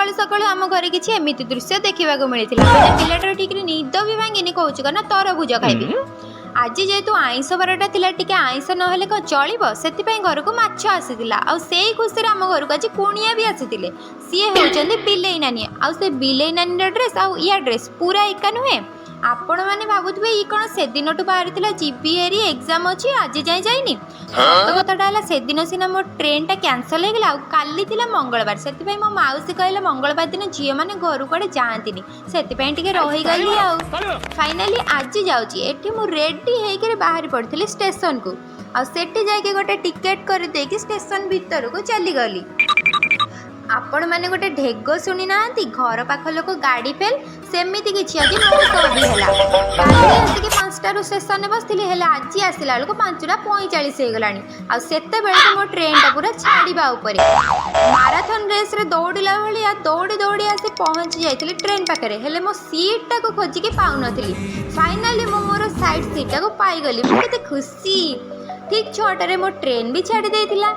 ସକାଳୁ ସକାଳୁ ଆମ ଘରେ କିଛି ଏମିତି ଦୃଶ୍ୟ ଦେଖିବାକୁ ମିଳିଥିଲା। ମାନେ ପିଲାଟାର ଠିକରେ ନିଦ ବି ଭାଙ୍ଗିନି, କହୁଛି କଣ ନା ତରଭୁଜ ଖାଇବି। ଆଜି ଯେହେତୁ ଆଇଁଷ ବାରଟା ଥିଲା, ଟିକେ ଆଇଁଷ ନହେଲେ କ'ଣ ଚଳିବ? ସେଥିପାଇଁ ଘରକୁ ମାଛ ଆସିଥିଲା। ଆଉ ସେଇ ଖୁସିରେ ଆମ ଘରକୁ ଆଜି କୁଣିଆ ବି ଆସିଥିଲେ। ସିଏ ହେଉଛନ୍ତି ବିଲେଇ ନାନୀ। ଆଉ ସେ ବିଲେଇ ନାନୀର ଡ୍ରେସ୍ ଆଉ ୟା ଡ୍ରେସ୍ ପୁରା ଏକା ନୁହେଁ? ଆପଣମାନେ ଭାବୁଥିବେ, ଇ କ'ଣ ସେଦିନଠୁ ବାହାରିଥିଲା ଯିବି ହେରି, ଏକ୍ଜାମ୍ ଅଛି, ଆଜି ଯାଏଁ ଯାଇନି। ସତ କଥାଟା ହେଲା, ସେଦିନ ସିନା ମୋ ଟ୍ରେନ୍ଟା କ୍ୟାନସଲ୍ ହେଇଗଲା ଆଉ କାଲି ଥିଲା ମଙ୍ଗଳବାର। ସେଥିପାଇଁ ମୋ ମାଉସୀ କହିଲେ, ମଙ୍ଗଳବାର ଦିନ ଝିଅମାନେ ଘରୁ କୁଆଡ଼େ ଯାଆନ୍ତିନି। ସେଥିପାଇଁ ଟିକେ ରହିଗଲି ଆଉ ଫାଇନାଲି ଆଜି ଯାଉଛି। ଏଠି ମୁଁ ରେଡ଼ି ହେଇକିରି ବାହାରି ପଡ଼ିଥିଲି ଷ୍ଟେସନକୁ। ଆଉ ସେଠି ଯାଇକି ଗୋଟେ ଟିକେଟ୍ କରିଦେଇକି ଷ୍ଟେସନ ଭିତରକୁ ଚାଲିଗଲି। ଆପଣମାନେ ଗୋଟେ ଢେଗ ଶୁଣି ନାହାନ୍ତି, ଘର ପାଖ ଲୋକ ଗାଡ଼ି ଫେଲ୍? ସେମିତି କିଛି ଆଜି ମୋ ସହ ବି ହେଲା। କାଲି ଆସିକି 5ଟାରୁ ଷ୍ଟେସନରେ ବସିଥିଲି, ହେଲେ ଆଜି ଆସିଲା ବେଳକୁ 5ଟା 45 ହେଇଗଲାଣି। ଆଉ ସେତେବେଳକୁ ମୋ ଟ୍ରେନ୍ଟା ପୁରା ଛାଡ଼ିବା ଉପରେ। ମାରାଥନ୍ ରେସ୍ରେ ଦୌଡ଼ିଲା ଭଳିଆ ଦୌଡ଼ି ଦୌଡ଼ି ଆସି ପହଞ୍ଚି ଯାଇଥିଲି ଟ୍ରେନ୍ ପାଖରେ, ହେଲେ ମୋ ସିଟ୍ଟାକୁ ଖୋଜିକି ପାଉନଥିଲି। ଫାଇନାଲି ମୁଁ ମୋର ସାଇଡ଼୍ ସିଟ୍ଟାକୁ ପାଇଗଲି। ମୁଁ କେତେ ଖୁସି! ଠିକ୍ 6ଟାରେ ମୋ ଟ୍ରେନ୍ ବି ଛାଡ଼ି ଦେଇଥିଲା।